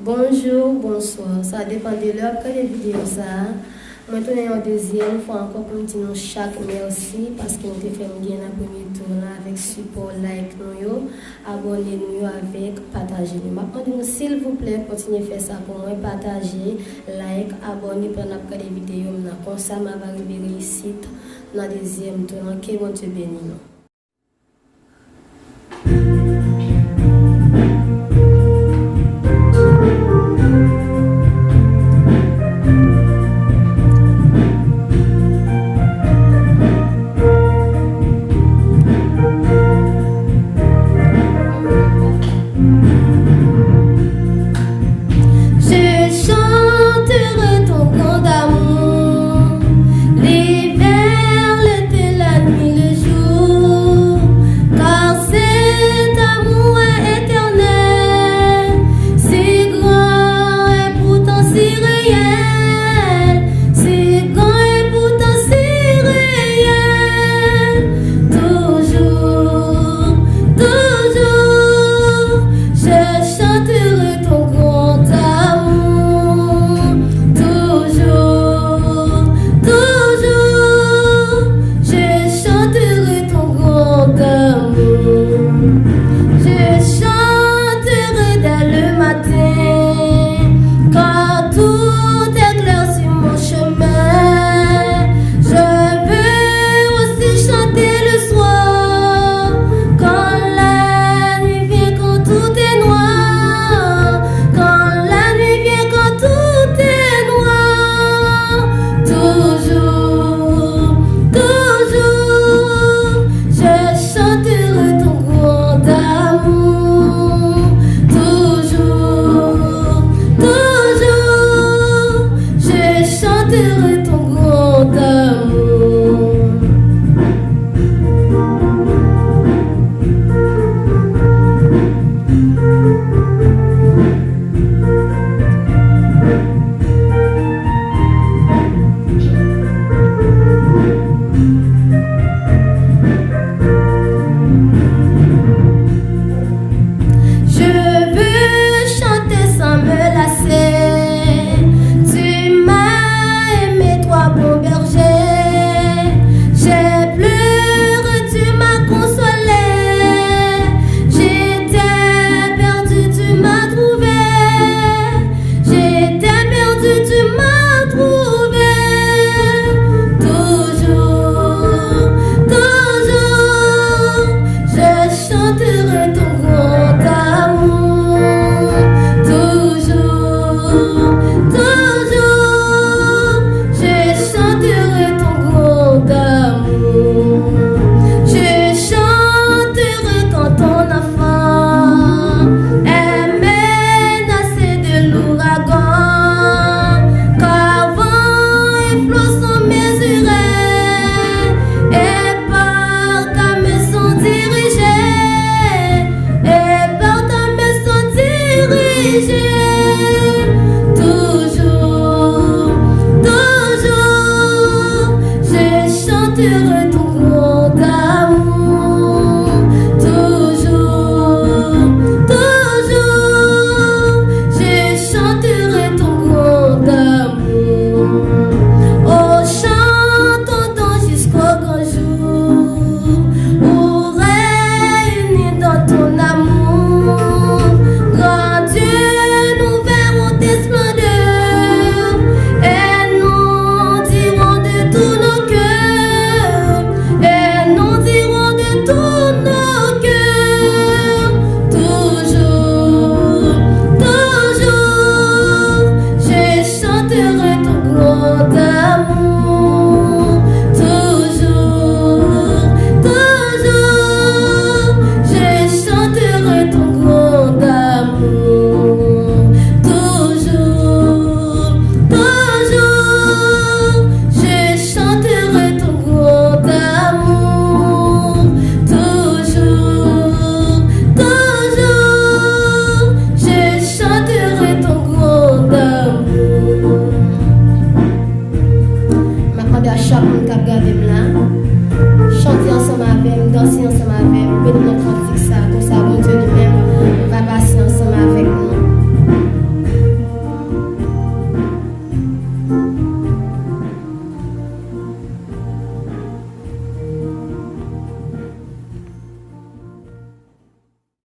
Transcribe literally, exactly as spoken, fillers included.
Bonjou, bonswa. Sa depann de lè w ap gade videyo sa a. Mwen tounen yon dezyèm fwa ankò pou m di nou chak mèsi paske nou te fè m gen nan premye tou la avèk sipò, like nou yo, abòne nou yo avèk pataje nou. M ap mande nou silvouplè kontinye fè sa pou mwen, pataje, like, abòne pandan n ap gade videyo m nan. Konsa m ava rive reyisit nan dezyèm tou lan. Ke Bondye beni nou.